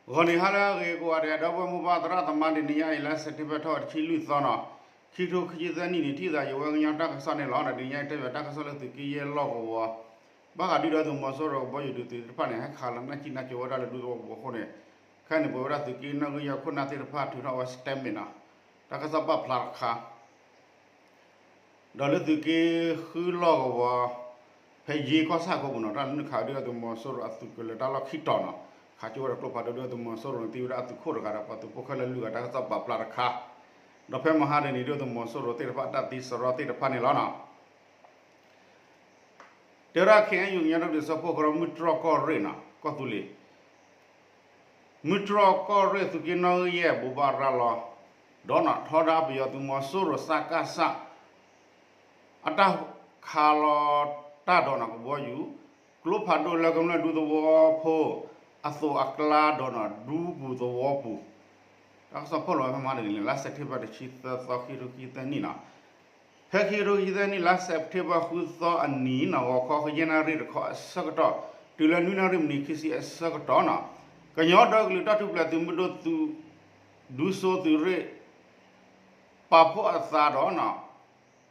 ဂီၤနံၤဟါလၢအဂ့ၤကိးဂၤဒဲး ဒီပုၢ်ဝဲၢ်မိၢ်ပၢ်သရၣ်သမါ တနံၤညါအံၤ လါစဲးပထ့ဘၢၣ် ထီၣ်ဝဲတဆံလွံၢ်သီနီၤ, ခံကထိခံဆံသၢနံၣ်န့ၣ် ထံၣ်သးယဝဲကညီတၢ်ကစီၣ်န့ၣ်လီၤ. တနံၤညါအံၤ တဲဘၣ်တၢ်ကစီၣ်လၢသုးက့ယဲၢ်လီၢ်ကဝီၤ ဘၣ်ဃးဒုၣ်ဒါသုးမီၤစိရိၤကဘီယူၤဒုးသုးသ့ၣ်တဖၣ်န့ၣ် ဟဲခးလီၤနၢ်ကံၣ်နၢ်ကၠိဝဲဒၣ်လၢဒူသဝီပူၤအဃိန့ၣ်, ခဲအံၤန့ၣ် ပဝဲဒၣ်သုးက့နီၣ်ဂံၢ်ယဲၢ်ခိၣ်နၢ်သ့ၣ်တဖၣ်ထုးထီၣ်ဝဲ statement နီၤ, တၢ်ကစီၣ်ပာ်ဖျါတခါ ဒီးလၢသုးက့ဃုလီၢ်ကဝီၤ ဖဲယ့ကီၢ်ဆၣ်ကိးပူၤနီၤ, တၢ်လၢနုာ်ခးဒုၣ်ဒါသုးမီၤစိရိၤအသုးကလၢၤတၢ်လီၢ်ခံတီၤနီၤ, ခးကၠိဝဲဒီးကျိဖးဒိၣ်ဒုၣ်ဒါသုးမီၤစိရိၤန့ၣ် သံဝဲဒၣ်အသုးခိၣ်တဂၤဒီးပှၤသုးဖိခဲလၢာ်လွံၢ်ဂၤ တၢ်ကစီၣ်ပာ်ဖျါတခါ, ဒီးဖဲမဟါတနံၤ ဒုၣ်ဒါသုးမီၤစိရိၤသ့ၣ်တဖၣ်အတၢ်သံစရီသ့ၣ်တဖၣ်န့ၣ်လီၤနီၤ. တဲဝဲဒၣ် ခ့ၣ်အဲၣ်ယူၣ် ကညီဒီကလုာ်စၢဖှိၣ်ကရၢ မုၢ်တြီၢ်ကီၢ်ရ့ၣ်နီၤ, ကီၢ်သူလ့ၤ မုၢ်တြီၢ်ကီၢ်ရ့ၣ် သုးက့နီၣ်ဂံၢ်ယဲၢ် ဘိးဘၣ်ရၤလီၤ, ဒီးနီၤထီဒါပယီၤသုးမီၤစိရိၤ စကစ အတၢ်ခးလီၤတၢ်ဒီးနီၤကဘီယူၤ ကျိဖးဒိၣ်လၢကမျၢၢ်ဒူသဝီဖိအသိးအကျါဒီးနီၤ ဒူပူၤသဝီပူၤ, တၢ်ကစီၣ်ဖီၣ်လီၤဝဲဖဲမဟါတနံၤန့ၣ် လါစဲးပထ့ဘၢၣ် တဆံသၢသီ ခံကထိခံဆံသၢနံၣ်နီၤ, ဖဲခံကထိခံဆံသၢနံၣ် လါစဲးပထ့ဘၢၣ် ဃုသီအနံၤနီၤ ဂီၤခီ ဃုနၣ်ရံၣ်တခီအဆၢကတီၢ် တုၤလၢနွံနၣ်ရံၣ်မံးနံးခံဆံအဆၢကတီၢ်နီၤ, ကညီဒီကလုာ်တၢ်ထူၣ်ဖျဲးသုးမုၢ်ဒိၣ်သုး ဒူစိသုးရ့ၣ် ပာ်ဖှိၣ်အသးဒီးနီၤ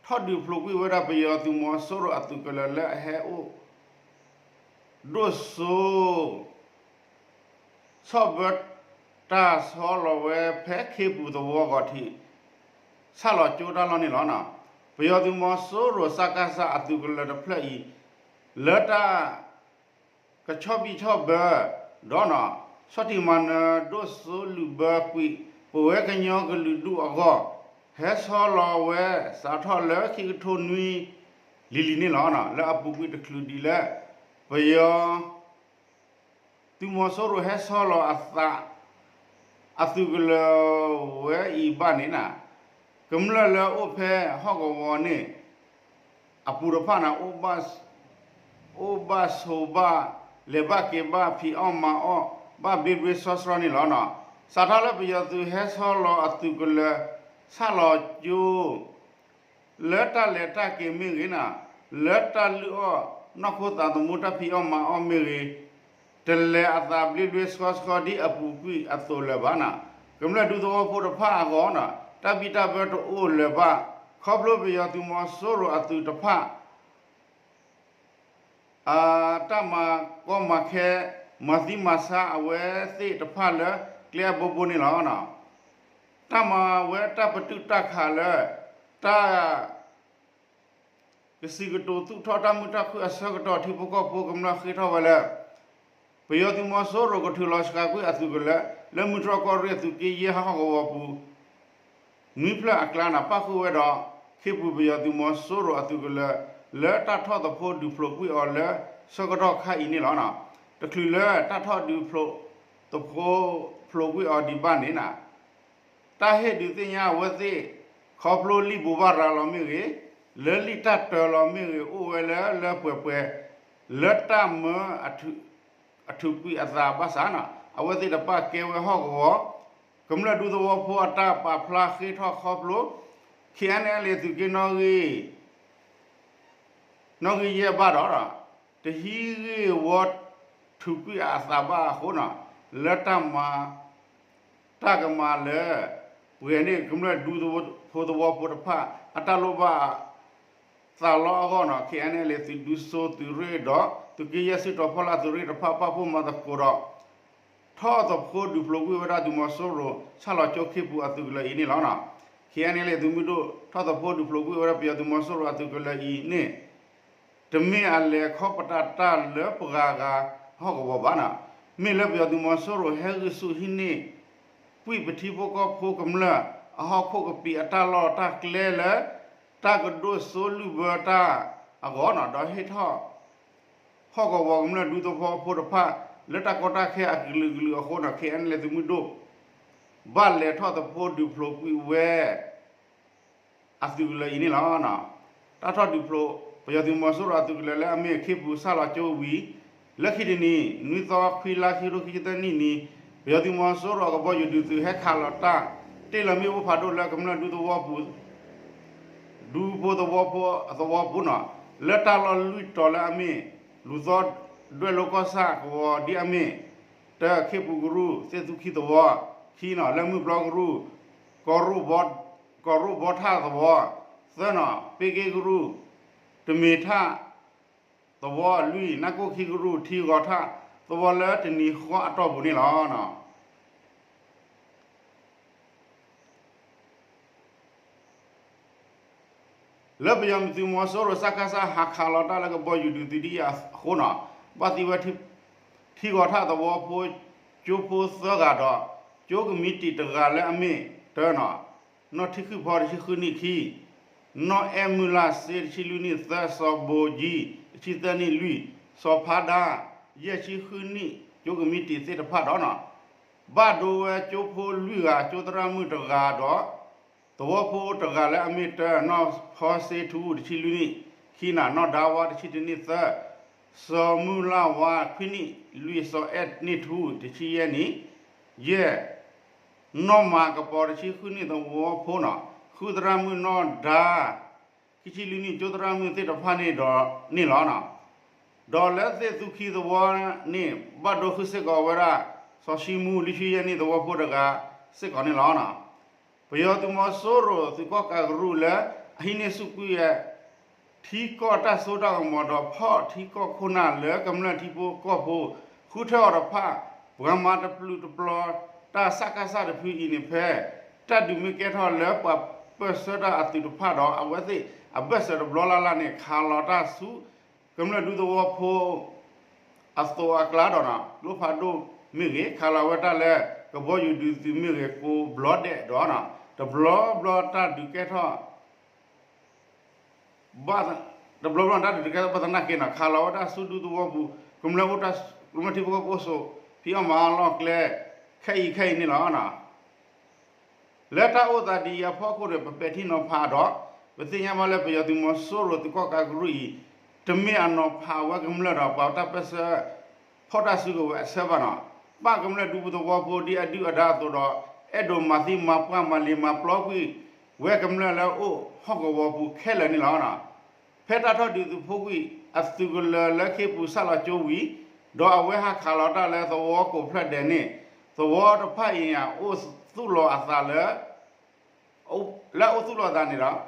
ထီၣ်ဒုးဖျိးကွံာ်ဝဲဒၣ်ပယီၤသုးမီၤစိရိၤအသုးကလၢၤလၢအဟဲအိၣ် ဒိၣ်စိ ဆီၣ်ဘၢတၢ်ဆီလီၤဝဲဖဲခ့ပူၤသဝီဂီၤထံး ဆၣ်လီၤကၠိတၢ်လီၢ်န့ၣ်လီၤ. ပယီၤသုးမီၤစိရိၤ စကစ အသုးကလၢၤတဖျၢၣ်အံၤ လၢတၢ် ကဆီၣ်ဘံၣ်ဆီၣ်ဘၢ ဒီးနီၤ ဆီၣ်တံၢ်မၤနၢၤဒိၣ်စိလုၣ်ဘၢကွံာ် ပဝဲကညီကလုာ်ဒူၣ်အဂီၢ် ဟဲဆီလီၤဝဲ စးထီၣ်လၢခံကထိနွံ လံၤလံၤန့ၣ်လီၤ. လၢအပူၤကွံာ်တချုးဒံးလၢ ပယီၤ သုးမီၤစိရိၤဟဲဆီလီၤအသး အသုးကလၢၤဝဲအံၤဘၣ်န့ၣ်နီၤ ကမျၢၢ်လၢအအိၣ်ဖဲဟီၣ်ကဝီၤန့ၣ် အပူၤတဖၣ်န့ၣ် အိၣ်ဘၣ်ဆိးဘၣ် လဲၤဘၣ်က့ၤဘၣ် ဖံးအီၣ်မၤအီၣ်ဘၣ် ဘျ့ဘျ့ဆှီဆှီန့ၣ်လီၤ. စးထီၣ်လၢပယီၤသုးဟဲဆီလီၤအသုးကလၢၤ ဆၣ်လီၤကၠိ လၢတၢ်လဲၤတၢ်က့ၤမ့ၢ်ဂ့ၤနီၤ လၢတၢ်လုၢ်အီၣ်နီၢ်ခိသးသမူ တၢ်ဖံးအီၣ်မၤအီၣ်မ့ၢ်ဂ့ၤ တလဲၤအသးဘျ့ဘျ့ဆှီဆှီဒ်အပူၤကွံာ်အသိးလၢၤဘၣ်နီၤ. ကမျၢၢ်ဒူသဝီဖိတဖၣ်အဂီၢ်နီၤ တၢ်ဘံၣ်တၢ်ဘၢတအိၣ်လၢၤဘၣ် ခီဖျိပယီၤသုးမီၤစိရိၤအသုးတဖၣ် အတၢ်မၤကီမၤခဲ မၤသံမၤဆါအဝဲသ့ၣ်တဖၣ်လၢကျဲအဘိဘိန့ၣ်လီၤ. တၢ်မၤဝဲတၢ်ပတုာ်တၢ်ခးလၢ တၢ် ကစံးကတိၤသူၣ်ထီၣ်တၢ်မုာ်တၢ်ခုၣ်အဆၢကတီၢ် ထံဖိကီၢ်ဖိကမျၢၢ်ဃ့ထီၣ်ဝဲလၢ ပယီၤသုးမီၤစိရိၤကထုးလီၤစှၤကွံာ်အသုးကလၢၤ လၢမုၢ်တြီၢ်ကီၢ်ရ့ၣ်သုးက့ယဲၢ်ဟီၣ်ကဝီၤပူၤ နွံဖျၢၣ်အကျါန့ၣ် ပၣ်ဃုာ်ဝဲဒီး ခ့ပူၤပယီၤသုးမီၤစိရိၤအသုးကလၢၤ လၢတၢ်ထီၣ်သဖှိဒုးဖျိးကွံာ်အီၤလၢဆၢကတီၢ်ခါအံၤန့ၣ်လီၤ. တချုးလၢတၢ်ထီၣ်ဒုးဖျိးသဖှိဖျိးကွံာ်အီၤဒံးဘၣ်န့ၣ်နီၤ တၢ်ဟ့ၣ်ဒုးသ့ၣ်ညါအဝဲသ့ၣ် ခီဖျိလံာ်ဘိးဘၣ်ရၤလီၤမ့ၢ်ဂ့ၤ, လၢလံာ်တၢ်တၢလီၤမ့ၢ်ဂ့ၤ အိၣ်ဝဲလၢလၢပှဲၤပှဲၤ လၢတၢ်မၢအထုးကွံာ်အသးဘၣ်ဆၣ်နီၤ အဝဲသ့ၣ်တဖၣ်ကဲဝဲဟီၣ်ကဝီၤ ကမျၢၢ်ဒူသဝီဖိအတၢ်ပာ်ဖျါဃ့ထီၣ်ခီဖျိ ခ့ၣ်အဲၣ်အဲၣ်လ့သုးက့နီၣ်ဂံၢ် နီၣ်ဂံၢ်ယဲၢ်ဘၣ်ဒီး တဟံးဂ့ၢ်ဝီထုးကွံာ်အသးဘၣ်အဃိနီၤ လၢတၢ်မၤ တၢ်ကမၤလၢ ပှဲၤန့ၢ်ကမျၢၢ်ဒူသဝီဖိတဖၣ် အတၢ်လိၣ်ဘၣ်သးလီအဂီၢ်နီၤ ခ့ၣ်အဲၣ်အဲၣ်လ့သုးဒူစိသုးရ့ၣ်ဒီး သုးက့ယဲၢ်စုတီၤဖီလာ်သုးရ့ၣ်တဖၣ် ပာ်ဖှိၣ်မၤသကိးဒီး ထီၣ်သဖှိဒုးဖျိးကွံာ်ဝဲဒၣ်သုးမီၤစိရိၤ ဆၣ်လီၤကၠိခ့ပူၤအသုးကလၢၤအံၤန့ၣ်လီၤ. ခ့ၣ်အဲၣ်အဲၣ်လ့သုးမုၢ်ဒိၣ် ထီၣ်သဖှိဒုးဖျိးကွံာ်ဝဲဒၣ်ပယီၤသုးမီၤစိရိၤအသုးကလၢၤအံၤန့ၣ် တမ့ၢ်အလဲၤခီပတာ်တၢ်လၢပှၤဂၤဟီၣ်ကဝီၤဘၣ်နီၤ, မ့ၢ်လၢပယီၤသုးမီၤစိရိၤဟဲဂုာ်ဆူၣ်ဟံးန့ၢ် ကွံာ်ပထံဖိကီၢ်ဖိကမျၢၢ် အဟီၣ်ခိၣ်ကပံာ်အတၢ်လီၢ်တၢ်ကျဲလၢ တၢ်ကဒိၣ်စိလုၢ်ဘၢတၢ်အဂီၢ်နီၤ ဒီးဟ့ၣ်ထီၣ် ဟီၣ်ကဝီၤကမျၢၢ်ဒူသဝီဖိတဖၣ် လၢတၢ်ကီတၢ်ခဲအကလုာ်ကလုာ်အဃိနီၤ ခ့ၣ်အဲၣ်အဲၣ်လ့သုးမုၢ်ဒိၣ် ဘၣ်လဲၤထီၣ်သဖှိဒုးဖျိးကွံာ်ဝဲ အသုးကလၢၤအံၤန့ၣ်လီၤ. တၢ်ထီၣ်ဒုးဖျိး ပယီၤသုးမီၤစိရိၤအသုးကလၢၤလၢအမ့ၢ်ခ့ပူၤဆၣ်လီၤကၠိဝံၤ လၢခံတနံၤ နွံသီခွံလါ ခံကထိခံဆံသၢနံၣ်န့ၣ် ပယီၤသုးမီၤစိရိၤအကဘီယူၤဒုးသုးဟဲခးလီၤတၢ် တ့ၢ်လီၤမ့ၣ်အူဖးဒိၣ်လၢကမျၢၢ်ဒူသဝီပူၤ ဒူဖိသဝီဖိအသဝီပူၤနီၤ လၢတၢ်လီၢ်လွံၢ်တီၤလၢအမ့ၢ် လူၤသီဒွဲၣ်လိၤကီၢ်ဆၣ်ကဝီၤဒ်အမ့ၢ် တၢ ခ့ပူၤကရူၢ် သ့ၣ်သူခံသဝီ, ခံနီၤ လၢမုၢ်ပျီကရူၢ် ကီၢ်ရိၣ်ဘီထၣ်သဝီ, သၢနီၤ ပ့က့ကရူၢ် တမ့ၤထၣ်သဝီ, လွံၢ် နၢ်ကိၣ်ခံကရူၢ် ထံဂီၤထၣ်သဝီ လၢတနံၤဃီအတီၢ်ပူၤန့ၣ်လီၤ. လၢပယီၤသုးမီၤစိရိၤ စကစ ဟးခးလီၤတၢ်လၢကဘီယူၤဒုးသုးဒ်အံၤအဃိနီၤ, ဘၣ်သံဝဲ ထံဂီၤထၣ်သဝီဖိ ကၠိဖိသၢဂၤဒီး ကၠိကမံးတံာ်တဂၤလၢအမ့ၢ် တၢနီၤ နီၢ်ထံခုၣ်ဖီ တဆံဃုနံၣ် ခံ, နီၢ်အဲၣ်မုၢ်လၢ်စ့ တဆံလွံၢ်နံၣ် သၢ, စီၤဘိကၠံ တဆံသၢနံၣ် လွံၢ်, စီၤဖါဒါ ယဲၢ်ဆံဃုနံၣ် ကၠိကမံးတံာ်သ့ၣ်တဖၣ်ဒီးနီၤ ဘၣ်ဒိဝဲကၠိဖိလွံၢ်ဂၤ ကၠိသရၣ်မုၣ်တဂၤဒီး သဝီဖိတဂၤလၢအမ့ၢ်တၢ နီၢ်ဖီစ့ထူ တဆံလွံၢ်နံၣ် ခံနီၤ, နီၢ်ဒါဝါ တဆံတၢနံၣ် သၢ, စီၤမုၢ်လၢ်ဝါ ခွံနံၣ် လွံၢ်, စီၤအဲၣ်န့ၢ်ထူ တဆံယဲၢ်နံၣ် ယဲၢ်, နီၢ်မၤကပီၤ တဆံဃုနံၣ် သဝီဖိနီၤ, ဃုသရၣ်မုၣ်နီၢ်ဒါ ခံဆံလွံၢ်နံၣ် ကၠိသရၣ်မုၣ်သ့ၣ်တဖၣ်န့ၣ်ဒီးန့ၣ်လီၤ. ဒီးလၢသ့ၣ်သူခံသဝီန့ၣ် ဘၣ်ဒိဃုာ်စ့ၢ်ကီးဝဲဒၣ် စီၤၡံမူ လွံၢ်ဆံယဲၢ်နံၣ် သဝီဖိတဂၤစ့ၢ်ကီးန့ၣ်လီၤ. ပယီၤသုးမီၤစိရိၤသုးကီၣ်ကးကရူၢ်လၢ အဟံးန့ၢ်ဆူၣ်ကွံာ်ဝဲ ထံကီၢ်တၢ်စိတၢ်ကမီၤဒီး ဖီၣ်ထံကီၢ်ခိၣ်နၢ်လၢကမျၢၢ်ထံဖိကီၢ်ဖိ ဃုထၢအီၤတဖၣ် ပှၤမၤတပျုာ်တပျီၤတၢ် စကစ တဖုအံၤန့ၣ် ဖဲတၢ်ဒုးမ့ၢ်ကဲထီၣ်လၢပှၤပၢၢ်ဆၢတၢ်အသုးတဖၣ်ဒီး အဝဲသ့ၣ်အဘၢၣ်စၢၤတဘျီလၢ်လၢ်န့ၣ် ခးလီၤတၢ်ဆူ ကမျၢၢ်ဒူသဝီဖိ အသိးအကျါဒီး ကျိဖးဒိၣ်မ့ၢ်ဂ့ၤ, ခးလီၤဝဲတၢ်လၢကဘီယူၤဒုးသုးမ့ၢ်ဂ့ၤ ကိးဘျီဒဲးဒီး တဘျီဘျီတၢ်ဒုးကဲထီၣ် တဘျီဘျီန့ၣ် တၢ်ဒုးတကဲထီၣ်ဘၣ်သနာ်က့နီၤ ခးလီၤဝဲဒၣ်ဆူဒူသဝီပူၤ ကမျၢၢ်အိၣ်တၢ် ကမျၢၢ်ထံဖိကီၢ်ဖိအိၣ်ဆိး ဖံးအီၣ်မၤအီၣ်လီၢ်ကျဲ ခဲအံၤခဲအံၤန့ၣ်လီၤ. လၢတၢ်အိၣ်သးဒ်အံၤအဖီခိၣ်ဒီး ပပဲာ်ထံနီၤဖးဒီး ပသ့ၣ်ညါဘၣ်လၢပယီၤသုးမီၤစိရိၤသုးကီၣ်ကးကရူၢ်အံၤ တမ့ၢ်အနီၤဖးဝဲကမျၢၢ်ဒီး ပှၤတၢ်ပၢၢ်ဆၢ ဖီၣ်တၢ်စုကဝဲၤအဆၢဘၣ်နီၤ. ပၣ်ကမျၢၢ်ဒူသဝီဖိဒ်အဒုၣ်အဒါအသိးဒီး အဲၣ်ဒိးမၤသံမၤပှၢ်မၤလ့ၤမၤပျီကွံာ်ဝဲကမျၢၢ်လၢအိၣ်ဟီၣ်ကဝီၤပူၤခဲလၢာ်န့ၣ်လီၤ. ဖဲတၢ်ထီၣ်ဒုးသုးဖိကွံာ် အသုးကလၢၤလၢခ့ပူၤစၢ်လီၤကၠိဝံၤ ဒီးအဝဲဟးခးလီၤတၢ်လၢသဝီကိးဖျၢၣ်ဒဲးန့ၣ် သဝီတဖၣ်အံၤ အိၣ်သူၣ်လီၤအသးလၢ လၢအအိၣ်သူၣ်လီၤအသးန့ၣ်ဒီး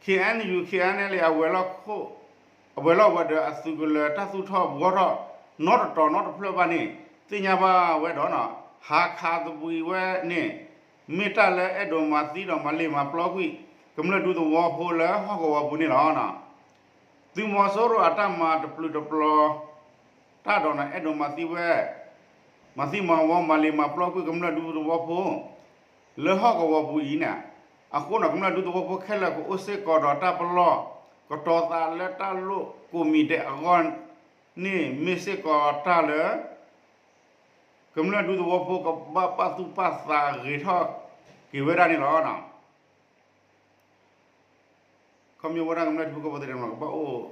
ခ့ၣ်အဲၣ်ယူၣ် ခ့ၣ်အဲၣ်အဲၣ်လ့ၣ် အဝဲၤလီၢ်ဝဲၤဒီးအသုးကလၢၤတၢ်သူၣ်ထီၣ်ဘှီထီၣ် နီတတီၤနီတဖျၢၣ်ဘၣ်န့ၣ် သ့ၣ်ညါဘၣ်ဝဲဒီး ဟးခးသဘှံးဝဲန့ၣ် မ့ၢ်တၢ်လၢအဲၣ်ဒိးမၤသံဒီးမၤလ့ၤမၤပျီကွံာ် ကမျၢၢ်ဒူသဝီဖိလၢဟီၣ်ကဝီၤပူၤန့ၣ်လီၤ. သုးမီၤစိရိၤအတၢ်မၤတပျုာ်တပျီၤ တၢ်ဒီးန့ၣ် အဲၣ်ဒိးမၤသံဝဲ မၤသံမၤဝီမၤလ့ၤမၤပျီကွံာ်ကမျၢၢ်ဒူသဝီဖိ လၢဟီၣ်ကဝီၤပူၤအံၤန့ၣ် အဃိန့ၣ် ကမျၢၢ်ဒူသဝီဖိခဲလၢာ်ကအိၣ်စ့ၢ်ကီးဒီးတၢ်ပလီၢ် ကတီၤသးလၢတၢ်လိၣ်ကိးမံၤဒဲးအဂီၢ်န့ၣ် မ့ၢ်စ့ၢ်ကီးတၢ်လၢ ကမျၢၢ်ဒူသဝီဖိကဘၣ်ပာ်သူၣ်ပာ်သးဂ့ၤထီၣ်က့ၤဝဲဒၣ်န့ၣ်လီၤ. ခီမ့ၢ်ဝဲဒၣ်ကမျၢၢ်ထံဖိကီၢ်ဖိသ့ၣ်တဖၣ်န့ၣ် ကဘၣ်အိၣ်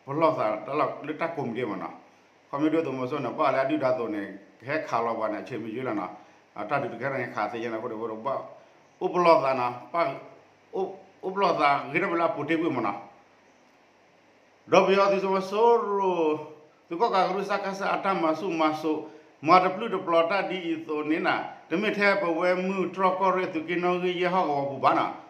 ပလီၢ်သးလၢတၢ်ကိးမံၤဒဲးမးနီၤ. ခီမ့ၢ်ဒူသဝီဖိန့ၣ် ပၣ်လၢအဒုၣ်ဒါအသိးန့ၣ် ကဟဲခးလီၤပှၤန့ၣ် အဆၢမ့ၢ်ယဲလီၤနီၤ. တၢ်ဒုးတကဲထီၣ်န့ၣ် ခးသ့ယဲန့ၣ်အဃိဒီး ဘၣ်အိၣ်ပလီၢ်သးနီၤ, အိၣ်ပလီၢ်သးဂ့ၤထီၣ်ဝဲလၢအပူၤတ့ၢ်ကွံာ်မးနီၤ. ဒီးပယီၤသုးမီၤစိရိၤ သုးကီၣ်ကးကရူၢ် စကစ အတၢ်မၤဆူၣ်မၤစိး မၤတပျုာ်တပျီၤတၢ်ဒ်အံၤအသိးန့ၣ်နီၤ တမ့ၢ်ထဲပဝဲမုၢ်တြီၢ်ကီၢ်ရ့ၣ်သုးက့နီၣ်ဂံၢ်ယဲၢ်ဟီၣ်ကဝီၤပူၤဘၣ်နီၤ.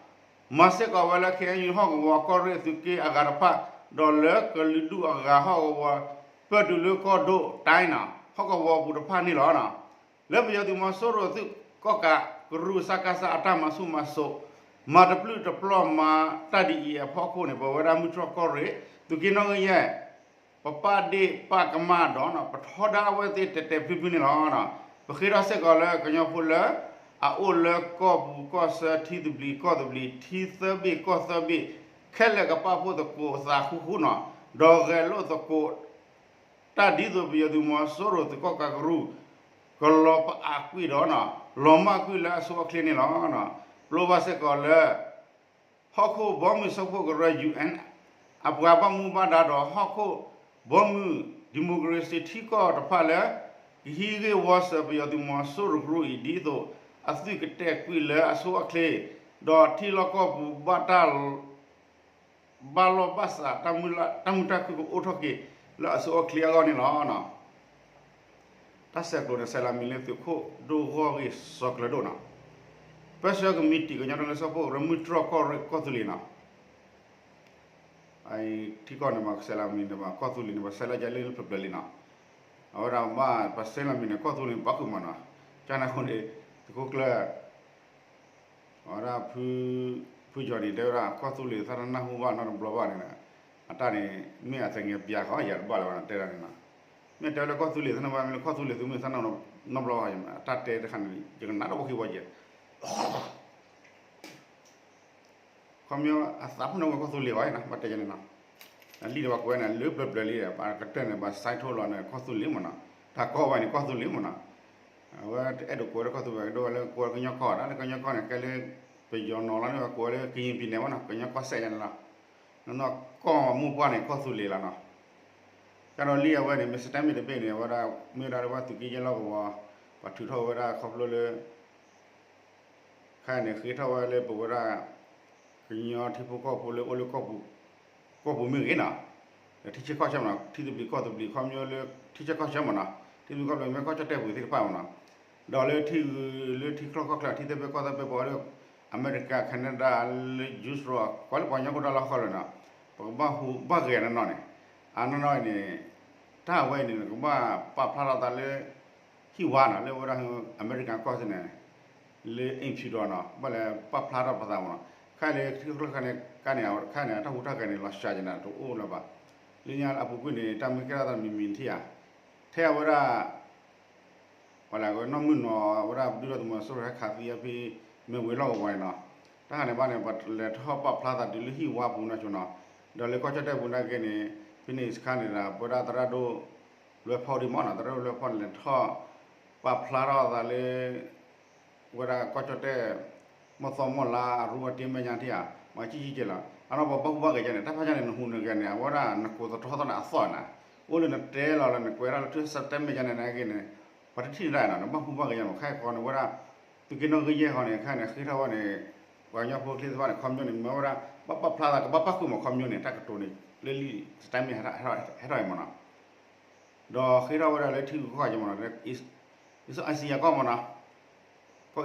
မၤစ့ၢ်ကီးဝဲလၢ ခ့ၣ်အဲၣ်ယူၣ် ဟီၣ်ကဝီၤကီၢ်ရ့ၣ်သုးက့အဂၤတဖၣ် ဒီးလၢကလုာ်ဒူၣ်အဂၤဟီၣ်ကဝီၤ ပၢၢ်တုၤလၢကီၢ်ဒိၣ်တၢ်နီၤ ဟီၣ်ကဝီၤပူၤတဖၣ်န့ၣ်လီၤ. လၢပယီၤသုးမီၤစိရိၤသုးကီၣ်ကးကရူၢ် စကစ အတၢ်မၤဆူၣ်မၤစိး မၤတပျုာ်တပျီၤမၤတၢ်ဒ်အံၤအဖီခိၣ်န့ၣ် ပဝဲဒၣ်မုၢ်တြီၢ်ကီၢ်ရ့ၣ် သုးက့နီၣ်ဂံၢ်ယဲၢ် ပပာ်ဒ့ၣ်ပာ်ကမၣ်ဒီး ပထီဒါအဝဲသ့ၣ်တဲာ်တဲာ်ဖျုးဖျုးန့ၣ်လီၤ. ပဃ့ထီၣ်စ့ၢ်ကီးလၢကညီဖိလၢ အအိၣ်လၢကီၢ်ပူၤကီၢ်ဆၢထံသဘျံးကီၢ်သဘျံး ထံသၢဘ့ၣ်ကီၢ်သၢဘ့ၣ် ခဲလၢာ်ကပာ်ဖှိၣ်သကိးသးဃူဃူနီၤ ဒီးဂဲၤလိာ်သကိး တၢ်ဒ်သိးပယီၤသုးမီၤစိရိၤသုးကီၣ်ကးကရူၢ် ကလီၤပအးကွံာ်ဒီး လီၤမၢ်ကွံာ်လၢအဆိအချ့န့ၣ်လီၤ. ပျိဘၣ်စ့ၢ်ကီးလၢ ဟီၣ်ခိၣ်ဘီမုၢ်စၢဖှိၣ်ကရၢ ယူၣ်အဲၣ် အပှၤဘၣ်မူဘၣ်ဒါဒီး ဟီၣ်ခိၣ်ဘီမုၢ် democracy ထံကီၢ်တဖၣ်လၢ ကဟံးဂ့ၢ်ဝီစၢၤပယီၤသုးမီၤစိရိၤကရူၢ်အံၤ ဒ်သိးအသွံၣ်ကတဲာ်ကွံာ်လၢအဆိအချ့ ဒီးထံလီၢ်ကီၢ်ပူၤဘၣ်တၢ် ဘၣ်လီၢ်ဘၣ်စး တၢ်မုာ်တၢ်ခုၣ်ကအိၣ်ထီၣ်က့ၤလၢအဆိအချ့အဂီၢ်န့ၣ်လီၤ. တၢ်ဆဲးကျိးန့ၣ် ဆဲးလီၤမံၤလၢသုးခိၣ်ဒိၣ်ဂီၢ်ဂ့ၢ်စီၤကျၢၤဒိၣ်နီၤ, ပၢဆှၢကမံးတံာ်ကညီဒီကလုာ်စၢဖှိၣ် ရမုၢ်တြီၢ်ကီၢ်ရ့ၣ်ကီၢ်သူလ့ၤနီၤ, ထံကီၢ်န့ၣ်မး ကဆဲးလီၤမံၤန့ၣ်မး ကီၢ်သူလ့ၤန့ၣ် ပဆဲးလီၤကလဲၣ်လၢဖျၢၣ်ဖျၢၣ်လံနီၤ, အဝဲဒၣ်ဘၣ်ပဆဲးလီၤမံၤန့ၣ် ကီၢ်သူလ့ၤန့ၣ် ပာ်ဃုာ်မးနီၤ, ကန့ၣ်အဃိန့ၣ် သုးခိၣ်ကျၢၢ် အဝဲဒၣ် ဖုကၠီၤနံၤ တဲဝဲဒၣ် ကီၢ်သူလ့ၤသးတနၢ်ဟူဘၣ်နီတဘျီဘၣ်န့ၣ်, အတၢ်န့ၣ် မ့ၢ်အသငဲးပၠးဃီ ယၤတဘၣ်လၢၤဘၣ်နီၤ တဲဒၣ်န့ၣ်နီၤ, မ့ၢ်တဲဝဲလၢကီၢ်သူလ့ၤသ့ၣ်နီၤဘၣ် မ့ၢ်လၢကီၢ်သူလ့ၤသုးမုၢ်သးနီၤနီတဘျီဘၣ် အတၢ်တဲတခါန့ၣ် ယကနၣ်တၢ်ဖိခံဘီကဲ ခီပညီအသးဖူၣ်န့ၢ်ဝဲကီၢ်သူလ့ၤဝဲနီၤ ဘၣ်တဲယၤန့ၣ်နီၤ, အလံာ်ဒီးပှၤကွဲးန့ၣ် လၢပျၢၤပျၢၤလံဒီး ပှၤကတၢၢ်န့ၣ် ပှၤ sign ထိလီၤန့ၣ် ကီၢ်သူလ့ၤမ့ၢ်နီၤ, တၢ်ကီဝဲန့ၣ် ကီၢ်သူလ့ၤမ့ၢ်နီၤ, အဝဲတအဲၣ်ဒိးကွဲးလၢကီၢ်သူလ့ၤ ကဒိၣ်ဝဲလၢကွဲးကညီကီၢ် တၢ်လၢကညီကီၢ်န့ၣ် ကဲလၢ ပယီၤနီၤလီၤန့ၣ် ပှၤကွဲးလၢကရင်ပြည်နယ်ဝဲနီၤ ကညီကီၢ်စဲၣ်ယၤန့ၣ်လီၤ, နီၢ်နီၢ်ကီၢ်မိၢ်ပှၢ်န့ၣ် ကီၢ်သူလ့ၤလီၤနီၤ, ကဒီးလံာ်အဝဲန့ၣ် မ့ၢ် statement တဘ့ၣ်န့ၣ် အဝဲဒၣ် မ့ၢ်ဝဲဒၣ်လၢပှၤသုးက့ယဲၢ်လီၢ်ကဝီၤ ပှၤထုးထီၣ်ဝဲဒၣ်ခီဖျိလၢ ခဲအံၤန့ၣ် ဃ့ထီၣ်ဝဲလၢပဝဲဒၣ် ကညီထံဖိကီၢ်ဖိလၢအိၣ်လၢ ကီၢ်ပူၤမ့ၢ်ဂ့ၤနီၤ, ဒီးထံဆၢကီၢ်ဆၢမ့ၢ်နီၤ ထံသဘျံးကီၢ်သဘျံးခီပညီလၢ ထံဆၢကီၢ်ဆၢမ့ၢ်နီၤ ထံသဘျံးကီၢ်သဘျံးမ့ၢ်ကီၢ်ကၠီၣ်တဲၣ်ပူၤသ့ၣ်တဖၣ်မ့ၢ်နီၤ, ဒီးလၢထံဂုၤလၢထံချီၣ်ခီၣ်ချၢ ထံသၢဘ့ၣ်ကီၢ်သၢဘ့ၣ် ပဝဲလၢ အမဲရကၤ Canada လၢ Europe ကွၢ်လၢပှၤကညီဖိတၢ်လီၢ်ဃီလၢာ်နီၤ, ပကဘၣ်ဟူးဘၣ်ဂဲၤနီၢ်နီၢ်န့ၣ်, အနီၢ်နီၢ်အံၤန့ၣ် တၢ်အဝဲအံၤန့ၣ် ကဘၣ်ပာ်ဖျါထီၣ်သးလၢ ဟံၣ်ဝါနီၤ လၢဝဲဒၣ် အမဲရကၤကီၢ်စ့ၢ်န့ၣ် လၢ အိမ်ဖြူတော် နီၤ ဘၣ်လဲၤပာ်ဖျါထီၣ်ပသးမ့ၢ်နီၤ, ခဲအံၤလၢထံချီၣ်ခီၣ်ချၢန့ၣ် ကါန့ၣ် ခဲအံၤန့ၣ် တၢ်ဟူးတၢ်ဂဲၤန့ၣ် လီၤစှၤယဲၢ်န့ၣ်တအိၣ်လၢၤဘၣ်, လၢညါအပူၤကွံာ်န့ၣ် တၢ်မ့ၢ်ကဲထီၣ်သးမံၤမံၤထံၣ်ဧါ, ထဲအဝဲဒၣ် ပှၤလၢအနီၢ်မုၢ်နီၤ အဝဲဒၣ်ဒုၣ်ဒါသုးမီၤစိရိၤဟဲခးသံအဖဲ မဲၢ်ဝ့ၤလီၢ်ကဝီၤန့ၣ်နီၤ, တၢ်ခါန့ၣ်ဘၣ်န့ၣ် ပလဲၤထီၣ်ပာ်ဖျါသးတုၤလၢဟံၣ်ဝါပူၤနီၢ်ဆိနီၤ, ဒီးလၢကီၢ်ကၠီၣ်တဲၣ်ပူၤနာ်က့န့ၣ် ဖဲန့ၣ်စခါန့ၣ်ဒီး ပဝဲဒၣ်သရၣ်ဒိၣ်လွဲဖီဒံးမ့ၢ်နီၤ သရၣ်ဒိၣ်လွဲဖီန့ၣ် လဲၤထီၣ်ပာ်ဖျါထီၣ်သးလၢ ဝဲဒၣ်ကီၢ်ကၠီၣ်တဲၣ် မီၢ်သီမီၢ်လါအရူအတ့မဲာ်ညါထံၣ်ဧါ, မၤကံၣ်ကံၣ်ကဲလီၤ အနီၢ်ပှၤဘၣ်ဟူးဘၣ်ဂဲၤယဲၢ်န့ၣ် တၢ်ဖးယဲၢ်န့ၣ် နဟူးနဂဲၤန့ၣ် အဝဲဒၣ်နကိးသတြီသီန့ၣ်အသီၣ်နၤ, အိၣ်လၢနတဲလီၤလၢနကွဲးဒၣ်လၢထူၣ်စတဲမဲာ်ညါန့ၣ်နာ်က့န့ၣ် ပှၤတထံၣ်န့ၣ်ဒၣ်နီၤ နဘၣ်ဟူးဘၣ်ဂဲၤယဲၢ်မး ခဲအံၤဃီန့ၣ် ဝဲဒၣ် သုးက့နီၣ်ဂံၢ်ယဲၢ်ဃီန့ၣ် ခဲအံၤန့ၣ် ဃ့ထီၣ်ဝဲန့ၣ် ပှၤကညီဖိချ့သ့ၣ်တဖၣ်န့ၣ် ခီပညီန့ၣ် မ့ၢ်ဝဲဒၣ် ဘၣ်ပာ်ဖျါသး ကဘၣ်ပာ်ဃုာ်မးခီပညီန့ၣ် တၢ်ကတိၤန့ၣ် လၢလံာ် statement ဟဲထီၣ်အံၤမ့ၢ်နီၤ ဒီးဃ့ထီၣ်ဝဲဒၣ်လၢထံဂုၤကီၢ်ဂၤမ့ၢ်နီၤ အ့ၣ်စယၤကီၢ်မ့ၢ်နီၤ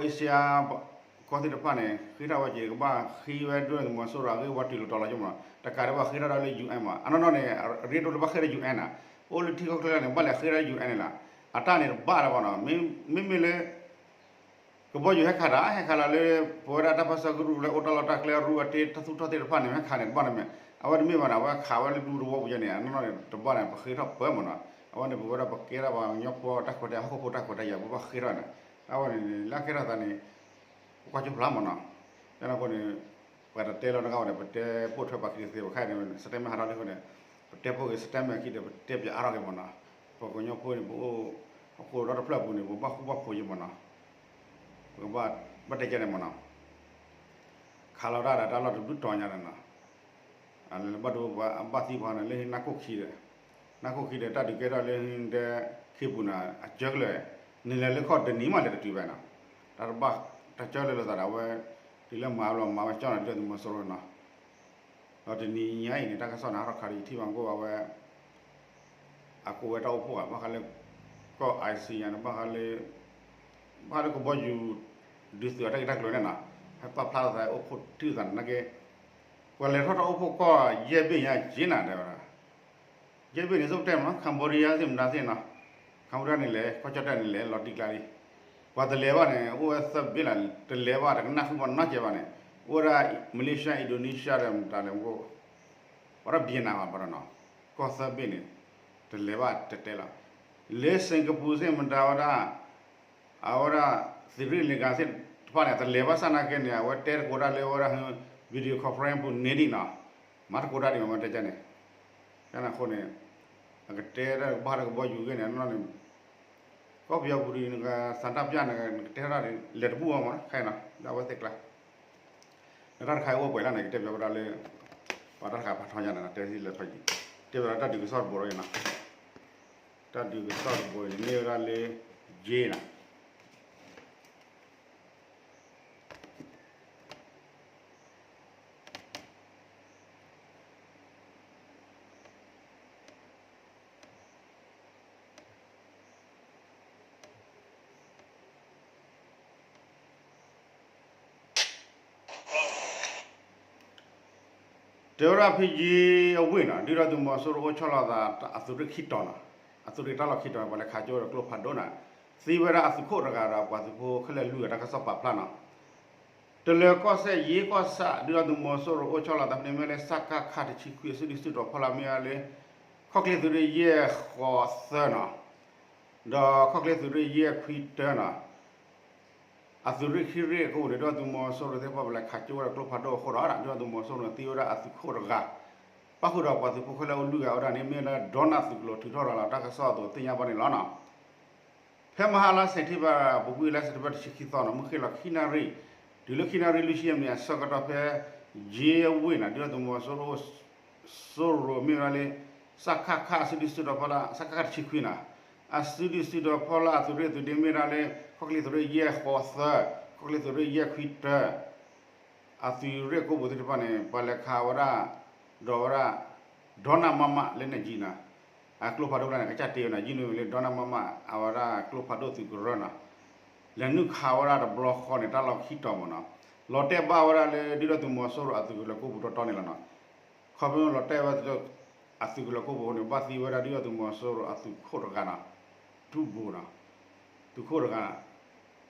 ကီၢ်အ့ၣ်စယၤ ကီၢ်သ့ၣ်တဖၣ်န့ၣ် ဃ့ထီၣ်ဝဲက့ၤ ကဘၣ်ဃ့ဝဲဒၣ်သုးမီၤစိရိၤအဂ့ၢ်ဝီတုၤလီၤတီၤလီၤက့မ့ၢ်နီၤ တကးဒံးဘၣ်ဃ့ထီၣ်ဒၣ်လၢ UN မး အနီၢ်နီၢ်န့ၣ် အရ့ဒိၣ်လၢဘၣ်ဃ့ဒီး UN နီၤ အိၣ်လၢထံကီၢ်ချၢန့ၣ် ဘၣ်လဲၤဃ့ဒီး UN န့ၣ်လီၤ အတၢ်န့ၣ်တဘၣ်လၢၤဘၣ်နီၤ မ့မ့ၢ်လၢ ကဘီယူၤဟဲခးတၢ် ဟဲခးလီၤလၢ ပဝဲဒၣ်တၢ်ပၢဆှၢကရူၢ်လၢအိၣ်တၢ်လီၢ်တၢ်ကျဲအရူအတ့ တၢ်သူၣ်ထီၣ်သ့ၣ်တဖၣ်န့ၣ် ဟဲခးန့ၣ်တဘၣ်န့ၣ်မ့ၢ် အဝဲတမ့ၢ်ဘၣ်န့ၣ် အဝဲခးဝဲလၢဒူသဝီပူၤယဲန့ၣ် အနီၢ်နီၢ်န့ၣ်တဘၣ်န့ၣ် ပဃ့ထီၣ်ပၢမ့ၢ်နီၤ အဝဲန့ၣ်ပဝဲဒၣ်ပကဲထီၣ်ပှၤကညီဖိတၢ်ခွဲးတၢ်ယာ် ပဘၣ်ဃ့ထီၣ်န့ၣ် အဝဲန့ၣ်လၢကဲထီၣ်သးန့ၣ် ပကွၢ်ကၠိဖျါမ့ၢ်နီၤ ကဲန့ၣ်အဃိန့ၣ် ပှၤတတဲလီၤနဂၤဝဲန့ၣ် ပတဲပိာ်ထွဲပှၤခံသ့ ပခါန့ၣ် statement ဟးထီၣ်လံအဃိန့ၣ် ပတဲပိာ်က့ၤ statement အခံဒီး ပတဲပၠးအါထီၣ်က့ၤမ့ၢ်နီၤ ပှၤကညီဖိန့ၣ် ပအိၣ် အဃိဒီတဖျၢၣ်ပူၤန့ၣ် ပဘၣ်ဃူဘၣ်ဖိးယဲၢ်မ့ၢ်နီၤ ပကဘၣ် ဘၣ်တဲကဲန့ၣ်မ့ၢ်နီၤ ခးလီၤတၢ်ဒီးတၢ်လီၢ်တဘျုးတီၤညါန့ၣ်နီၤ အလဲၤဘၣ်ဒိပှၤအဘၣ်သံပှၤန့ၣ် လၢနၢ်ခိၣ်ခံဒီး နၢ်ခိၣ်ခံဒီး တၢ်ဒုးကဲထီၣ်လၢတဲခ့ပူၤန့ၣ် အကၢကလဲာ် နလဲၤလၢခီၣ်တနံၤမးလဲၤတတုၤဘၣ်နီၤ တၢ်တဘၣ်တၢ်ကၢလၢလိာ်သးဒီးအဝဲ တုၤလၢမၤဘျီမၤဝဲကၠီၣ်န့ၣ် ဒုၣ်ဒါသုးမီၤစိရိၤနီၤ ဒီးတနံၤညါအံၤန့ၣ် တၢ်ကစီၣ်န့ၣ် ဟးထီၣ်ခါဒီးယထံၣ်ဘၣ်ကအိၣ်ဘၣ်ဝဲ အကိးဝဲတၢ်အိၣ်ဖှိၣ်ဘၣ်ဃးလၢ ကီၢ် ICC န့ၣ် ဘၣ်ဃးလၢ ဘၣ်ဃးလၢကဘီယူၤ ဒုးသုးအတၢ်ဂ့ၢ်တၢ်ကျိၤန့ၣ်နီၤ ဟဲပာ်ဖျါလီၤသးအိၣ်ဖှိၣ်ထံၣ်သးန့ၣ်နာ်က့ ပှၤလဲၤထီၣ်တၢ်အိၣ်ဖှိၣ်ကီၢ်ယဲၢ်ဘ့ၣ်ညါက့ၤနၤတဲဝဲဒၣ် ယဲၢ်ဘ့ၣ်န့ၣ် သုးတဲမ့ၢ်နီၤ Cambodia သ့ၣ်မတၤသ့ၣ်နီၤ Cambodia န့ၣ်လဲၤ ကီၢ်ကၠီၣ်တဲၣ်န့ၣ်လဲၤ လီၤတံၢ်ကျါလံ ပှၤတလဲၤဘၣ်န့ၣ် အိၣ်ဝဲသၢဘ့ၣ်လၢ တလဲၤဘၣ်တကနၣ်ဃုာ်ဘၣ်နီတစဲးဘၣ်န့ၣ် အိၣ်ဝဲဒၣ် Malaysia Indonesia ဒီးမတၤလဲၣ်မ့ၢ် ပှၤဒီး Vietnam ဘၣ်ပှၤဒီးနီၤ ကီၢ်သၢဘ့ၣ်န့ၣ် တလဲၤဘၣ်တဲတဲလီၤ လၢ Singapore သ့ၣ်မတၤဝဲဒၣ် အဝဲဒၣ် သီရိလင်္ကာ သ့ၣ်တဖၣ်န့ၣ် တလဲၤဘၣ်ဆၣ်နာ်က့န့ၣ် အဝဲတဲသကိးတၢ်လၢအဝဲဒၣ် video conference ပူၤန့ၣ်ဒံးနီၤ မၤသကိးတၢ်ဒံးမ့ၢ်တဲကဲန့ၣ် ကဲန့ၣ်အဃိန့ၣ် အကတဲတၢ်ကဘၣ်လၢကဘီယူၤဂ့ၢ်န့ၣ် အနီၢ်နီၢ်န့ၣ် ကီၢ်ပယီၤပူၤဒီး နက ဆန္ဒပြ န့ၣ် နကတဲထီၣ်တၢ်န့ၣ် လဲၤတဘူၣ်အီၤမ့ၢ်နီၤ ခဲအံၤနီၤ လၢအဝဲသ့ၣ်ကျါ နတၢ်တခါအံၤအိၣ်ပှဲၤလၢန့ၣ် ကတဲပၠးဝဲဒၣ်လၢ ပှၤတၢ်တခါဖးထီညါန့ၣ် တဲသ့လၢထီယံၤ တဲပၠးဝဲဒၣ်တၢ်ဒုးကစီၣ်တဘိဒီးနီၤ တၢ်ဒုးကစီၣ်တဘိန့ၣ် မ့ၢ်ဝဲဒၣ်လၢ J နီၤ တဲဝဲဒၣ်ဖဲယ့အဝ့ၢ်နီၤ ဒုၣ်ဒါသုးမီၤစိရိၤအိၣ်ဆီလီၤသးအသုးရ့ၣ်ခံတီၤနီၤ, အသုးရ့ၣ်တၢ်လီၢ်ခံတီၤ ပှၤလဲၤခးကၠိဝဲဒီးကျိဖးဒိၣ်နီၤ, သံဝဲဒၣ်အသုးခိၣ်တဂၤဒီးပှၤသုးဖိခဲလၢာ်လွံၢ်ဂၤ တၢ်ကစီၣ်ပာ်ဖျါနီၤ. တလၢၤကီၢ်စဲၣ် ယ့ကီၢ်ဆၣ် ဒုၣ်ဒါသုးမီၤစိရိၤအိၣ်ဆီလီၤသးဖဲန့ၣ်မ့ၢ်လၢ စကခ တဆံခွံ အစုဒုၣ်စုတီၤဖီလာ်မ့ၢ်ဝဲလၢ ခီၣ်ချ့သုးရ့ၣ်ယဲၢ်ဃိးသၢနီၤ, ဒီးခီၣ်ချ့သုးရ့ၣ်ယဲၢ်ခွံတၢနီၤ အသုးရ့ၣ်ခံရ့ၣ်အကအိၣ်န့ၣ် ဒုၣ်ဒါသုးမီၤစိရိၤသ့ၣ်တဖၣ် ပှၤလဲၤခးကၠိဝဲဒီးကျိဖးဒိၣ်အဃိဒီး ဒုၣ်ဒါသုးမီၤစိရိၤန့ၣ်သံဝဲဒၣ်အသုးခိၣ်တဂၤ, ပၣ်ဃုာ်ဒီးပှၤသုးဖိခဲလၢာ်အိၣ်လွံၢ်ဂၤဝဲဒၣ်န့ၣ် မ့ၢ်ဝဲဒၣ်လၢ ဒေါနသုးကျိၤထုးထီၣ်ဒီးလီၤ တၢ်ကစီၣ်အသိးသ့ၣ်ညါဘၣ်န့ၣ်လီၤနီၤ. ဖဲမဟါလါစဲးပထ့ဘၢၣ် ပူၤကွံာ်လါစဲးပထ့ဘၢၣ်တဆံခံသီနီၤ မုၢ်ဃ့ၢ်လီၤခံနၣ်ရံၣ် တုၤလၢခံနၣ်ရံၣ်လွံၢ်ဆံယဲၢ်မံးနံးအဆၢကတီၢ်ဖဲ ယ့အဝ့ၢ်နီၤ ဒုၣ်ဒါသုးမီၤစိရိၤ စိရိၤမ့ၢ်ဝဲဒၣ်လၢ စကခ အစုဒုၣ်စုတီၤဖီလာ် စကခ တဆံခွံနီၤ, အစုဒုၣ်စုတီၤဖီလာ်အသုးရ့ၣ်အသုးဒ့မ့ၢ်ဒၣ်လၢ ခီၣ်ချ့သုးရ့ၣ်ယဲၢ်ဃိးသၢ, ခီၣ်ချ့သုးရ့ၣ်ယဲၢ်ခွံတၢ အသုးရ့ၣ်ကိၢ်ပူၤသ့ၣ်တဖၣ်န့ၣ် ပှၤလဲၤခးဝဲဒၣ် ဒီးဝဲဒၣ် ဒေါန မမ လက်နက်ကြီးနီၤ, အကျိဖးဒိၣ်တဖၣ်န့ၣ် ကစၢ်တ့ဝဲနီၤ ယံာ်နုာ်လၢ ဒေါန မမ အဝဲဒၣ်ကျိဖးဒိၣ်သုးကရၢနီၤ, လဲၤနုာ်ခးဝဲဒၣ်တဘျီဃီန့ၣ် တၢ်လီၢ်ခံတီၤမ့ၢ်နီၤ, လီၤတဲာ်ဘၣ်ဝဲဒၣ်လၢ ဒုၣ်ဒါသုးမီၤစိရိၤအသုးကလၢၤကိၢ်ပူၤတီတီန့ၣ်လီၤနီၤ. ခီဖျိလီၤတဲာ်ဝဲ အသုးကလၢၤကိၢ်ပူၤန့ၣ် ဘၣ်သံဝဲဒၣ်ဒုၣ်ဒါသုးမီၤစိရိၤအသုးခိၣ်တဂၤနီၤ, ထူဘိနီၤ, သုးခိၣ်တဂၤ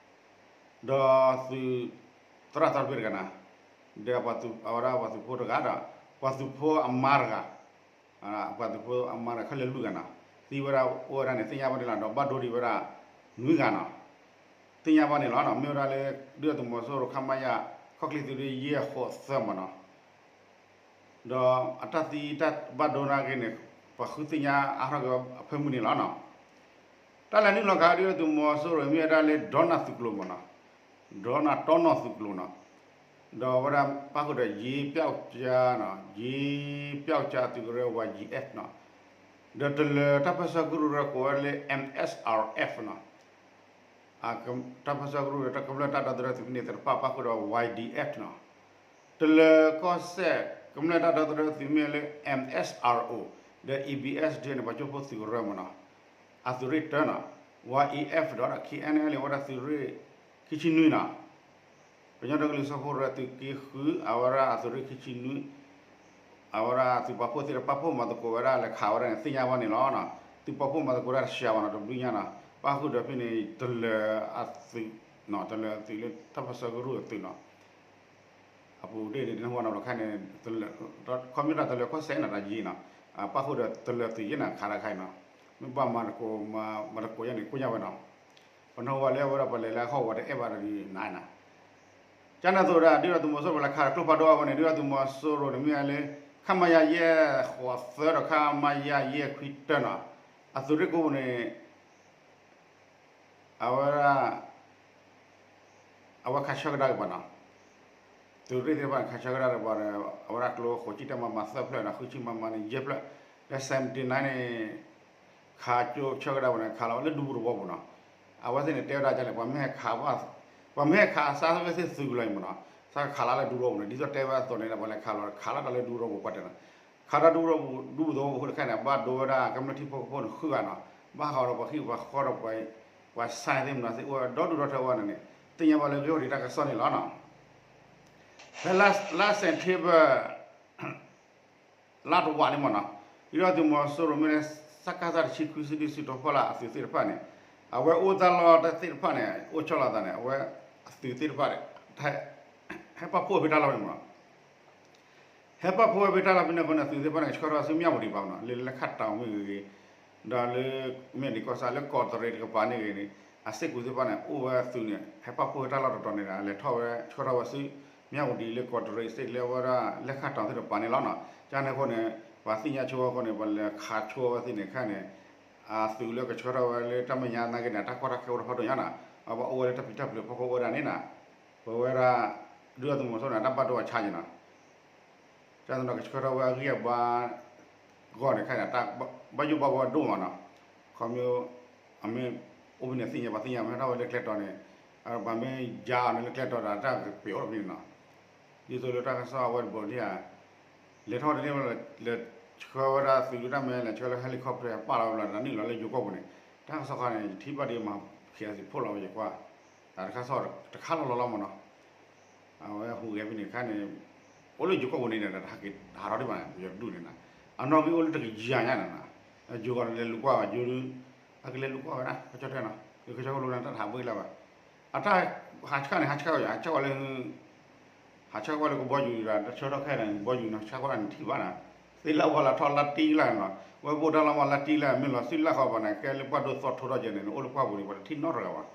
ဒီးသုးသရၣ်သရၣ်တဘ့ၣ်တဂၤနီၤ, ဒီးအဝဲဒၣ်ပှၤသုးဖိတဂၤဒီး ပှၤသုးဖိအမါတဂၤ, ပှၤသုးဖိအမါတဂၤခဲလၢာ်လွံၢ်ဂၤနီၤ, သံဝဲဒၣ်အိၣ်ဝဲဒၣ်န့ၣ် သ့ၣ်ညါဘၣ်န့ၣ်လီၤ. ဒီးဘၣ်ဒိဒံးဝဲဒၣ် နွံဂၤနီၤ, သ့ၣ်ညါဘၣ်န့ၣ်လီၤ. မ့ၢ်ဝဲဒၣ်လၢ ဒုၣ်ဒါသုးမီၤစိရိၤ ခမရ ခီၣ်ချ့သုးရ့ၣ်ယဲၢ်ဃိးသၢမ့ၢ်နီၤ ဒီးအတၢ်သံတၢ်ဘၣ်ဒိနာ်က့န့ၣ် ပှၤဃုသ့ၣ်ညါအါထီၣ်က့ၤအဖၢမုၢ်န့ၣ်လီၤနီၤ. တၢ်လဲၤနုာ်လီၤခးဒုၣ်ဒါသုးမီၤစိရိၤမ့ၢ်ဝဲဒၣ်လၢ ဒေါနသုးကျိၤမ့ၢ်နီၤ, ဒေါန တီနီၢ်သုးကျိၤနီၤ, ဒီးဝဲဒၣ်ပၣ်ဃုာ်ဒီး ယ့ပျောက်ကျားနီၤ, ယ့ပျောက်ကျားသုးကရၢ ဝါ ယ့ F နီၤ, ဒီးတလၢၤတၢ်ပၢၢ်ဆၢကရူၢ်ဒီးကိးဝဲလၢ M S R F နီၤ တၢ်ပၢၢ်ဆၢကရူၢ်ဒီးတၢ်ကမျၢၢ်တၢ်ဒီသဒၢသုးဖဲန့ၣ်သ့ၣ်တဖၣ် ပၣ်ဃုာ်ဒီး Y D F နီၤ, တလၢၤကီၢ်စဲၣ် ကမျၢၢ်တၢ်ဒီသဒၢသုးမ့ၢ်လၢ M S R O ဒီး A B S D န့ၣ် ပှၤကၠိဖိသုးကရၢမ့ၢ်နီၤ, အသုးရ့ၣ်တၢနီၤ, Y A F ဒီး K N L A ဝဲဒၣ်သုးရ့ၣ်ခံဆံနွံနီၤ, ကညီဒီကလုာ်စၢဖှိၣ်ကရၢသုးက့ဃု အဝဲဒၣ်အသုးရ့ၣ်ခံဆံနွံ အဝဲဒၣ်သုးပာ်ဖှိၣ်သ့ၣ်တဖၣ် ပာ်ဖှိၣ်မၤသကိးဝဲဒၣ်လဲၤခးဝဲဒၣ်န့ၣ် သ့ၣ်ညါဘၣ်န့ၣ်လီၤ. သုးပာ်ဖှိၣ်မၤသကိးတၢ်တစှၤဘၣ်နီၤ တဘျုးညါနီၤ, ပၣ်ဃုာ်ဒီးဖဲန့ၣ် တလၢၤအသုးနီၤ, တလၢၤအသုးလၢတၢ်ပၢၢ်ဆၢကရူၢ်အသုးနီၤ, အပူၤဒ့ၣ်န့ၣ် နဟူနၤဘျီခါန့ၣ် ခီမ့ၢ်တၢ်တလၢၤကီၢ်စဲၣ်နီၤ တၢ်ယံၤနီၤ, ပၣ်ဃုာ်ဒီးတလၢၤသုးယဲၢ်နီၤ ခးတၢ်ခါအံၤနီၤ, မ့ၢ်ဘၣ်မၤသကိး မၤသကိးယဲၢ်န့ၣ် ကိညါဝဲနီၤ, ပနၢ်ဟူဝဲလၢအဝဲဒၣ်ပှၤလဲၤလၢအဟီၣ်ကဝီၤတအဲၣ်ဘၣ်ဒီးနၤနီၤ ကန့ၣ်အသိးဒီး ဒုၣ်ဒါသုးမီၤစိရိၤပှၤလဲၤခးကျိဖးဒိၣ်အဝဲန့ၣ် ဒုၣ်ဒါသုးမီၤစိရိၤန့ၣ် မ့ၢ်ဝဲလၢ ခမရ ယဲၢ်ဃိးသၢဒီး ခမရ ယဲၢ်ခွံတၢနီၤ, အသုးရ့ၣ်ကိးပူၤန့ၣ် အဝဲဒၣ် အဝဲခးဆၢကဒါက့ၤပှၤနီၤ, သုးရ့ၣ်သ့ၣ်တဖၣ်န့ၣ် ခးဆၢကဒါက့ၤပှၤဒီး အဝဲဒၣ်ကျိဃိးဆံတၢမၤမၤသၢဖျၢၣ်ဒီး ဃုဆံမၤမၤန့ၣ် ယဲၢ်ဖျၢၣ်, ဒီး seventy nine န့ၣ် ခးကၠိဆၢကဒါပူၤန့ၣ် ခးလီၤဝဲလၢဒူသဝီပူၤနီၤ, အဝဲသ့ၣ်န့ၣ် တဲဝဲဒၣ်ဒ်လဲၣ် ပှၤမ့ၢ်ဟဲခး ပှၤမ့ၢ်ဟဲခးအစးဝဲသ့ၣ်သုးကလၢၤအံၤမ့ၢ်နီၤ, စးခးလီၤလၢဒူသဝီပူၤန့ၣ် ဒ်သိးတဲဝဲအသိးန့ၣ်ဒီး ပှၤလဲၤခးလီၤ ခးလီၤတၢ်လၢဒူသဝီပူၤပှၤတဲနီၤ, ခးတၢ်ဒူသဝီပူၤ ဒူသဝီပူၤအဃိတခါန့ၣ် ဘၣ်ဒိဝဲဒၣ်ကမျၢၢ်ထံဖိကီၢ်ဖိန့ၣ်ဃုဂၤနီၤ, ဘၣ်ဃးဒီးပှၤဟံၣ်ပှၤဃီဒီးပှၤ ပှၤဆါသ့ၣ်မနုၤသ့ၣ်အိၣ်ဝဲဒီဒူၣ်ဒီထၢဝဲန့ၣ်န့ၣ် သ့ၣ်ညါဘၣ်လၢဂ့ၢ်ဝီဒံးတၢ်ကစီၣ်န့ၣ်လီၤနီၤ, ဖဲလါစဲးပထ့ဘၢၣ် လါတဝာ်လံမ့ၢ်နီၤ, ဒုၣ်ဒါသုးမီၤစိရိၤမ့ၢ်လၢ စကစ တဆံခွံ စုဒုၣ်စုတီၤဖီလာ်အသုးသ့ၣ်တဖၣ်န့ၣ် အဝဲအိၣ်တၢ်လီၢ်တၢ်သ့ၣ်တဖၣ်န့ၣ် အိၣ်ဆီလီၤသးန့ၣ် အဝဲအသုးသ့ၣ်တဖၣ်န့ၣ် ဟဲပာ်ဖှိၣ်ဖဲတၢ်လီၢ်န့ၣ်မ့ၢ်နီၤ, ဟဲပာ်ဖှိၣ်ဝဲဖဲတၢ်လီၢ်ဖဲန့ၣ်အဃိန့ၣ် အသုးသ့ၣ်တဖၣ်န့ၣ် ကဆှၢထီၣ်ဝဲဆူမၠၣ်ဝတံၤပၤမ့ၢ်နီၤ, လၢလဲခၣ်တီၤမ့ၢ်ဂ့ၤဂ့ၤ, ဒီးလၢ မ့ၢ်ဒံးကီၢ်ဆၣ်လၢကီးတရံးတကပၤန့ၣ်ဂ့ၤန့ၣ် အစ့ၢ်ကီးသ့ၣ်တဖၣ်န့ၣ် အိၣ်ဝဲအသုးန့ၣ် ဟဲပာ်ဖှိၣ်ဝဲတၢ်လီၢ်တတီၤန့ၣ် လဲၤထီၣ်ဝဲ ဆှၢထီၣ်ဝဲဆူ မၠၣ်ဝတံၤလၢကီးတရံးစ့ၢ်ကီးလၢအဝဲဒၣ်လဲခၣ်တီၤသ့ၣ်တကပၤန့ၣ်လီၤနီၤ, ကန့ၣ်အဃိန့ၣ် ပှၤသ့ၣ်ညါဆိအဃိန့ၣ် ပှၤလဲၤခးဆိဝဲသ့ၣ်န့ၣ်ခဲန့ၣ် အသုးလၢကဆှၢထီၣ်ဝဲလၢတၢ်မဲာ်ညါသနာ်က့န့ၣ် တၢ်ကီတၢ်ခဲအိၣ်တဖၣ်ဒိၣ်ညါနီၤ, အဝဲအိၣ်ဝဲလၢတၢ်ပျံၤတၢ်ဖုးအဖီခိၣ်အိၣ်ဝဲဒၣ်န့ၣ်နီၤ, ပဝဲဒၣ် ဒုၣ်ဒါသုးမီၤစိရိၤန့ၣ် တၢ်ဘၣ်ဒိအဆါယံၤနီၤ, ကန့ၣ်ကဆှၢထီၣ်ဝဲအဂံၢ်အဘါ ဂီၢ်န့ၣ်ခဲန့ၣ် ဘၣ်ယိၣ်ဘၣ်ဘှီဒိၣ်မးနီၤ, ခီမ့ၢ် အမ့ၢ်အိၣ်ဖဲန့ၣ်သ့ၣ်ညါ ပှၤသ့ၣ်ညါ မ့ၢ်ဟဲထီၣ်ဝဲလၢကျဲတီၤန့ၣ် ပှၤမ့ၢ်ယါအီၤန့ၣ်လၢကျဲတီၤဒီး တၢ်ကပျဲးအိၣ်ဖဲန့ၣ်နီၤ, ဒ်သိးလၢတၢ်ကစီၣ်အဝဲတဘိန့ၣ် လဲၤထီၣ်ဝဲတန့ၢ်ဘၣ် လဲၤဆှၢဝဲဒၣ်သုးလၢတၢ်မဲာ် လဲၤဆှၢလၢ helicopter ပာ်လီၤဝဲလီၤ နနုာ်လီၤလၢယိၤကီၢ်ပူၤန့ၣ် တၢ်ကစီၣ်ခါန့ၣ် ယထံၣ်ဘၣ်ဒ်မး ခဲအံၤသုးဖိလီၤဝဲယကွၢ် တၢ်တခါစီၣ်တခါလီၤလီၤလီၤမးနီၤ, အဝဲဟူးဂဲၤဖဲန့ၣ်ခါန့ၣ် အိၣ်လၢယိၤကီၢ်ပူၤန့ၣ်ဒီး တဟးက့ၤဟးထီၣ်ဒံးဘၣ်န့ၣ် ပယီၤတဒူၣ်န့ၣ်နီၤ, အနီၣ်ဂံၢ်အိၣ်လၢတကယၤညါန့ၣ်နီၤ, ယိၤကီၢ်န့ၣ်လဲၤလူၤကွၢ်ဘၣ် ယိၤ အကလဲၤလူၤကွၢ်ဝဲဒၣ် ကဆီတဲနီၤ, ကဆီကလိၤန့ၣ် တၢ်တဟးဘၣ်လၢၤဘၣ်, အတၢ်ဟးဆှၣ်န့ၣ် ဟးဆှၣ်ဝဲ ဟးဆှၣ်ဝဲလၢ ဟးဆှၣ်ကွၢ်လၢကဘီယူၤဒီး တၢ်ဆှၢထီၣ်ခဲအံၤန့ၣ် ကဘီယူၤန့ၣ် ဆှၣ်ကွၢ်န့ၣ်ထံၣ်ဘၣ်နီၤ, သ့ၣ်လၣ်ဝါလၢထီၣ်လါတံၢ်လၢ်နီၤ, ဝဲဘိၣ်တၢ်လီၢ်မးလါတံၢ်လၢ် မ့ၢ်လီၤသွံၣ်လၢ်ဃီဘၣ်န့ၣ် ကဲလၢပှၢ်ဒိၣ်သီထိထီၣ်ကဲန့ၣ် နအိၣ်လၢပှၢ်ပူၤန့ၣ် ပှၤတထံၣ်နီတဂၤဘၣ်,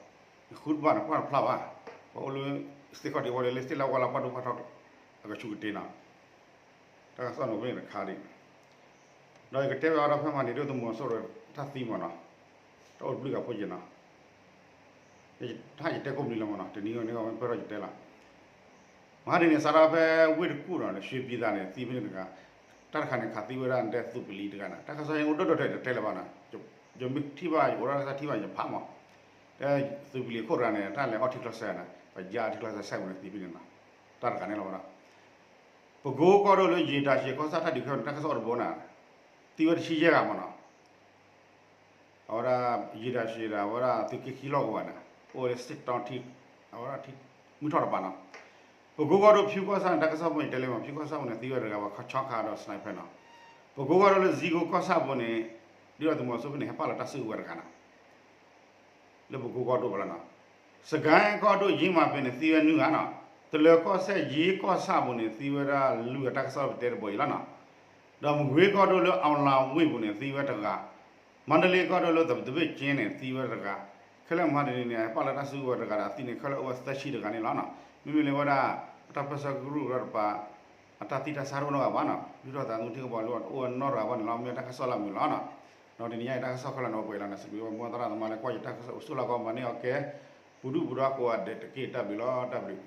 နဃုတဘၣ်န့ၣ် ကွၢ်တဖျါဘၣ်, ပှၤအိၣ်လၢ သ့ၣ်ခီၣ်ထံးဝဲလၢ သ့ၣ်လၣ်ဝါလၢပှၢ်ဒိၣ်ဖးထီ အကဆူးကတ့ၤနီၤ, တၢ်ကစီၣ်န့ၣ်အိၣ်ဖဲန့ၣ်တခါဒံး, ဒီးယကတဲဝဲအီၤဒီးဖဲမဟါတနံၤ ဒုၣ်ဒါသုးမီၤစိရိၤတၢ်သံမးနီၤ, တၢ်အိၣ်တဘျုးဂၤဖိက့ၤနီၤ တဟါယတဲကိးပနံၤလီၤမးနီၤ, တနံၤဂီၤန့ၣ်ဂီၤ ပၢၢ်ထီၣ်ယတဲလီၤ, မဟါတနံၤန့ၣ် စးထီၣ်ဖဲဝ့ၢ်တကူၣ်နီၤ ရွှေပြည်သာန့ၣ် သံဖဲန့ၣ်တဂၤ, တၢ်တခါန့ၣ် ခးသံဝဲဒၣ်တဲသူးပလံၤတဂၤနီၤ, တၢ်ကစီၣ်ဟဲအိၣ်ဒိၣ်ဒိၣ်ထဲတတဲလၢၤဘၣ်နီၤ, ယမ့ၢ်ထံၣ်ဘၣ် ယအိၣ်ဒီးတၢ်ထံၣ်ဘၣ်ယဖးမး, တဲသူးပလံၤအခိၣ်တဂၤန့ၣ် တၢ်လဲၤအီၣ်ထံချီစဲးနီၤ ပယါထံချီစဲး စဲးပူၤန့ၣ်သံဖဲန့ၣ်နီၤ, တၢ်တခါန့ၣ်လီၤဝဲဒၣ် ပကိကီၢ်ဒိၣ်လၢယံာ်တၢ်ရှံးကီၢ်ဆၣ်တၢ်ဒုးခဲန့ၣ် တၢ်ကစီၣ်အိၣ်တဘိနီၤ, သံဝဲတဆံယဲၢ်ဂၤမးနီၤ, အဝဲဒၣ်ယံာ်တၢ်ရှံးဒီး အဝဲဒၣ်သုးက့ခံလီၢ်ကဝီၤန့ၣ် အိၣ်ဝဲလၢစ့ၣ်တီထံ အဝဲဒၣ်ထံ မုၢ်ထီၣ်တပၤနီၤ, ပကိကီၢ်ဒိၣ်ဖၠူကီၢ်ဆၣ်န့ၣ် တၢ်ကစီၣ်ဖိန့ၣ်တဲလၢမး ဖၠူကီၢ်ဆၣ်ပူၤန့ၣ် သံဝဲတဂၤဝဲခီဆီခါဒီး sniper နီၤ, ပကိကီၢ်ဒိၣ်လၢဇံကီကီၢ်ဆၣ်ပူၤန့ၣ် ဒုၣ်ဒါသုးမီၤစိရိၤဖဲန့ၣ် ဟဲပာ်လီၤတၢ်စုကဝဲၤတဂၤနီၤ လၢပကိကီၢ်ဒိၣ်ပူၤလီၤနီၤ, စကဲကီၢ်ဒိၣ်ယ့မၤပ့ၤန့ၣ် သံဝဲနွံဂၤနီၤ, တလၢၤကီၢ်စဲၣ်ယ့ကီၢ်ဆၣ်ပူၤန့ၣ် သံဝဲဒၣ်လွံၢ်ဂၤ တၢ်ကစီၣ်ပတဲတဘိအံၤလီၤနီၤ, ဒီးမကွ့ကီၢ်ဒိၣ်လၢ အောင်လှိုင်ဝ့ၢ်ပူၤန့ၣ် သံဝဲတဂၤ, မန္တလေးကီၢ်ဒိၣ်လၢသပတဘ့ၣ်က့န့ၣ် သံဝဲတဂၤ, ခဲလၢာ်မဟါတနံၤန့ၣ် ဟဲပာ်လီၤတၢ်စုကဝဲၤတဂၤဒီးအသံန့ၣ် ခဲလၢာ်အိၣ်ဝဲသၢဆံတဂၤန့ၣ်လီၤနီၤ, မ့မ့ၢ်လၢဝဲဒၣ် အတၢ်ပၢၢ်ဆၢကရူၢ်ကရၢတပၤ အတၢ်သံတၢ်ဆါတအိၣ်နီတဂၤဘၣ်နီၤ, ဒုၣ်ထီၣ်သးသမူထံကပီၤလၢအအိၣ်ဝဲနီတဂၤဘၣ်န့ၣ်လီၤ, မ့ၢ်တၢ်ကစီၣ်လၢအမုာ်လီၤနီၤ, ဒီးတနံၤညါအံၤတၢ်ကစီၣ်ခဲလၢာ်န့ၣ် အိၣ်ပှဲၤလီၤန့ၣ် စံးဘျုးဝဲမိၢ်သရၣ်သမါလၢကွၢ်ယတၢ်ကစီၣ်အိၣ်ဆူၣ်လီၢ်ကီး မၤန့ၢ်အီၤကဲ ပူၤဒုၣ်ပူၤဒါကိးဂၤဒဲးတက့ၢ် တၢ်ဘျုးလီၤ တၢ်ဘျုး